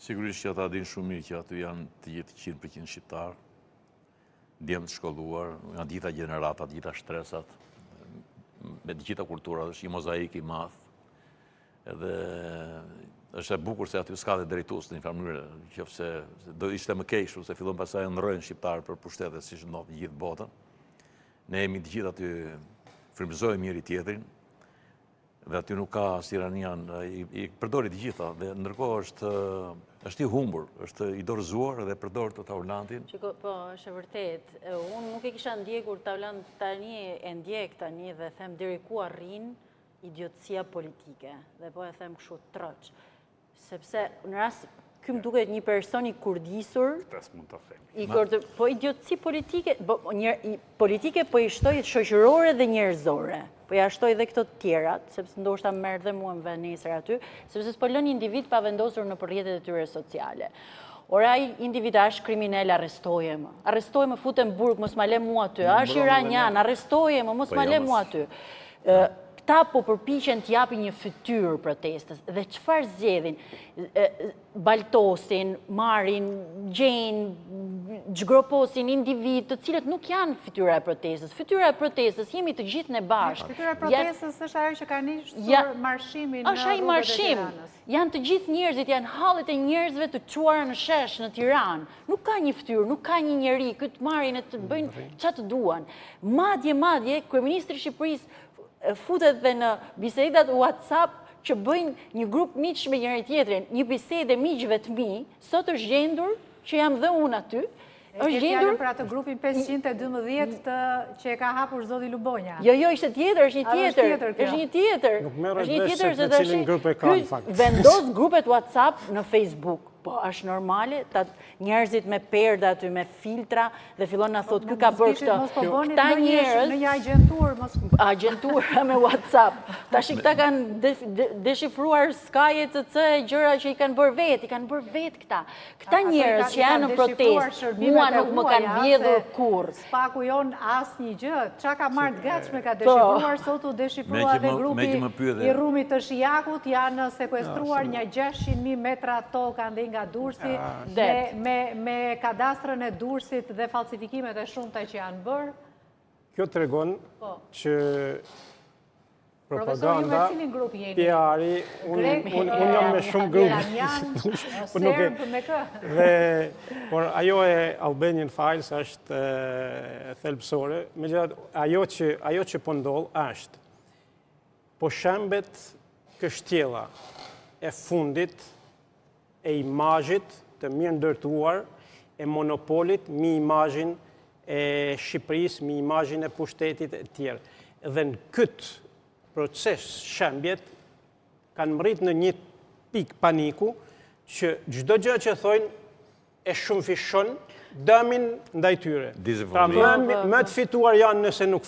Sigurisht që ata dinë shumë mirë që aty janë të gjithë 100% shqiptarë, djem të shkolluar, nga të gjitha gjeneratat, të gjitha shtresat, me të gjitha kulturat, është një mozaik i madh. Edhe është e bukur se aty s'ka dhe drejtues në një farë mënyre, qoftë se do ishte më keq, se fillon pastaj ëndërrojnë shqiptarët për pushtetet, siç ndodh në gjithë botën. Ne jemi të gjithë aty, frymëzojmë njëri tjetrin, dhe aty nuk ka as iranian, i, i përdori të gjitha, dhe ndërkohë është, është i humbur, është i dorëzuar dhe përdor të Taulantin. Shiko, po, është e vërtetë. Unë nuk e kisha ndjekur Taulant tani, e ndjek tani dhe them deri ku arrin idiotësia politike. Dhe po e them kështu troç. Sepse në rast ky më duket një person i kurdisur. Këtë s'mund ta themi. I kurdë, po idiotësi politike, po, një, politike po i shtoj shoqërore dhe njerëzore. Po ja shtoj dhe këto të tjerat, sepse ndoshta më merr dhe mua më vë nesër aty, sepse s'po lën individ pa vendosur nëpër rrjetet e tyre sociale. Ore ai individ a është kriminel, arrestoje më. Arrestoje më, fute në burg, mos ma le mua aty. A është iranian, arrestoje më, mos po ma jo, le mua aty. Këta po përpiqen të japin një fytyrë protestës dhe çfarë zgjedhin? Baltosin, marrin, gjejnë, zhgroposin individë të cilët nuk janë fytyra e protestës. Fytyra e protestës jemi të gjithë ne bashkë. Fytyra e protestës është ajo që ka nisur marshimin në rrugët e Tiranës. Janë të gjithë njerëzit, janë hallet e njerëzve të çuara në shesh në Tiranë. Nuk ka një fytyrë, nuk ka një njeri, ky të marrin e të bëjnë ça të duan. Madje, madje, kryeministri i Shqipërisë futet dhe në bisedat WhatsApp që bëjnë një grup miqsh me njëri tjetrin, një bisedë e miqve të mi, sot është gjendur që jam dhe unë aty, është gjendur... për atë grupin 512 të që e ka hapur zoti Lubonja. Jo, jo, ishte tjetër, është një tjetër. Është një tjetër. Nuk merret vesh se me cilin grup e ka në fakt. Vendos grupet WhatsApp në Facebook. Po, është normale, ta njerëzit me perde aty, me filtra, dhe fillon na thotë, ky ka bërë këtë. Mos po bëni në një, në një agjenturë, mos... Agjentura me WhatsApp. Tashi këta kanë deshifruar Sky e CC e gjëra që i kanë bërë vetë, i kanë bërë vetë këta. Këta njerëz që janë në protestë, mua nuk më kanë vjedhur kurrë. SPAK-u jonë asnjë gjë, ça ka marrë të gatshme ka po. deshifruar, sot u deshifrua dhe grupi i Rrumit të Shijakut, janë sekuestruar nja 600.000 metra tokë andej nga Durrësi, me kadastrën e Durrësit dhe falsifikimet e shumta që janë bërë. Kjo tregon po. që Propaganda, PR-i, unë jam me shumë grupe. Po nuk e, dhe, por ajo e Albanian Files është thelbësore, megjithatë, ajo që, ajo që po ndodh është, po shembet kështjella e fundit e imazhit të mirëndërtuar, e monopolit mi imazhin e Shqipërisë, mi imazhin e pushtetit e tjerë. Dhe në këtë proces shembjet kanë mrrit në një pikë paniku që çdo gjë që thojnë e shumëfishon dëmin ndaj tyre. Pra më, më të fituar janë nëse nuk flasin.